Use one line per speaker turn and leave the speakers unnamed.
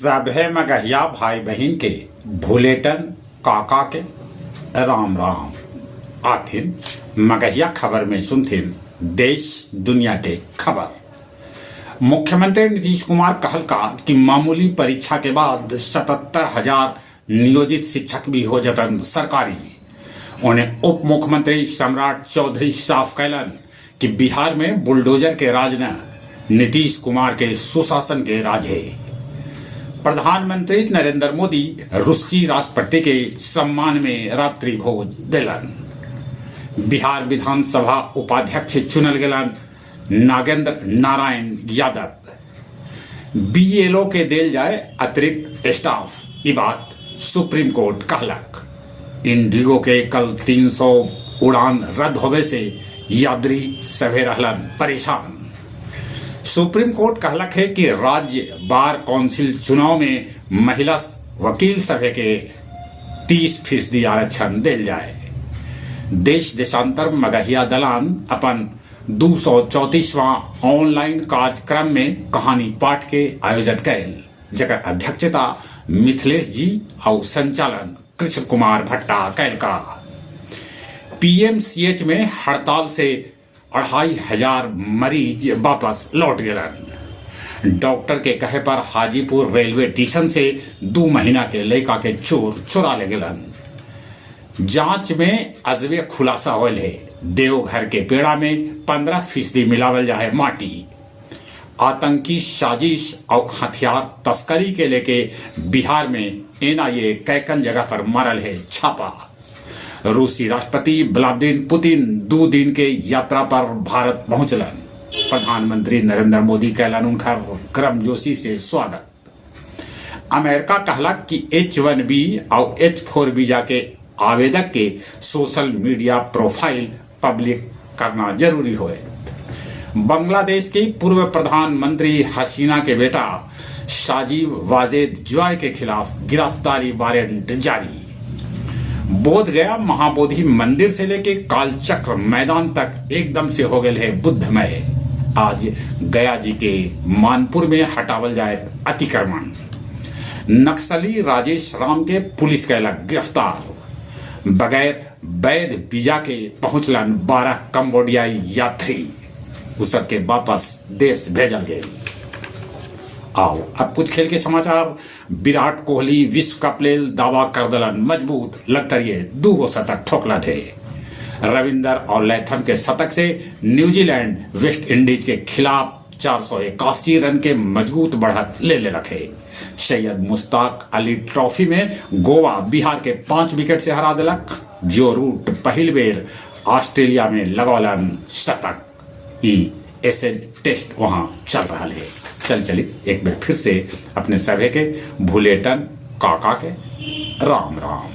सभे मगहिया भाई बहिन के भुलेटन काका के राम राम। आथिन मगहिया खबर में सुनथिन देश दुनिया के खबर। मुख्यमंत्री नीतीश कुमार कहलका कि मामूली परीक्षा के बाद 77,000 नियोजित शिक्षक भी हो जतन सरकारी। उन्हें उप मुख्यमंत्री सम्राट चौधरी साफ कैलन कि बिहार में बुलडोजर के राज न, नीतीश कुमार के सुशासन के राज है। प्रधानमंत्री नरेंद्र मोदी रूसी राष्ट्रपति के सम्मान में रात्रि भोज देलन। बिहार विधानसभा उपाध्यक्ष चुनल गेलन नागेंद्र नारायण यादव। बीएलओ के देल जाए अतिरिक्त स्टाफ, ई बात सुप्रीम कोर्ट कहलक। इंडिगो के कल 300 उड़ान रद्द होवे से यात्री सभे रहलन परेशान। सुप्रीम कोर्ट कहलक है कि राज्य बार काउंसिल चुनाव में महिला वकील सभे के 30% आरक्षण देल जाए। देश देशांतर मगहिया दलान अपन 234वां ऑनलाइन कार्यक्रम में कहानी पाठ के आयोजन कैल, जकर अध्यक्षता मिथिलेश जी और संचालन कृष्ण कुमार भट्टा कैल का। पीएमसीएच में हड़ताल से 2500 मरीज वापस लौट गेलन। डॉक्टर के कहे पर हाजीपुर रेलवे स्टेशन से 2 महीना के लड़का के चोर चुरा ले गेलन। जांच में अजबे खुलासा होल है, देवघर के पेड़ा में 15% मिलावल जाए माटी। आतंकी साजिश और हथियार तस्करी के लेके बिहार में एनआईए कैकन जगह पर मारल है छापा। रूसी राष्ट्रपति व्लादिमीर पुतिन 2 दिन के यात्रा पर भारत पहुंचलन। प्रधानमंत्री नरेंद्र मोदी कैलन उनका गर्मजोशी से स्वागत। अमेरिका कहला कि H-1B और H-4 visa के आवेदक के सोशल मीडिया प्रोफाइल पब्लिक करना जरूरी होए। बांग्लादेश के पूर्व प्रधानमंत्री हसीना के बेटा साजीव वाजेद जॉय के खिलाफ गिरफ्तारी वारंट जारी। बोध गया महाबोधि मंदिर से लेके कालचक्र मैदान तक एकदम से हो गए है बुद्धमय। आज गया जी के मानपुर में हटावल जाए अतिक्रमण। नक्सली राजेश राम के पुलिस कैला गिरफ्तार। बगैर वैध वीजा के पहुंचलन 12 कंबोडियाई यात्री, उस सबके वापस देश भेजल गए। आओ अब कुछ खेल के समाचार। विराट कोहली विश्व कप लेल दावा कर दलन मजबूत, लगतरिए 2 शतक ठोकला थे। रविंदर और लैथम के शतक से न्यूजीलैंड वेस्ट इंडीज के खिलाफ 481 रन के मजबूत बढ़त ले ले रखे। सैयद मुश्ताक अली ट्रॉफी में गोवा बिहार के 5 विकेट से हरा दिलक। जो रूट पहिल बेर ऑस्ट्रेलिया में लगौलन शतक। ई एसएल टेस्ट वहाँ चल रहा है। चल चली एक बार फिर से अपने सभे के भुलेटन काका के राम राम।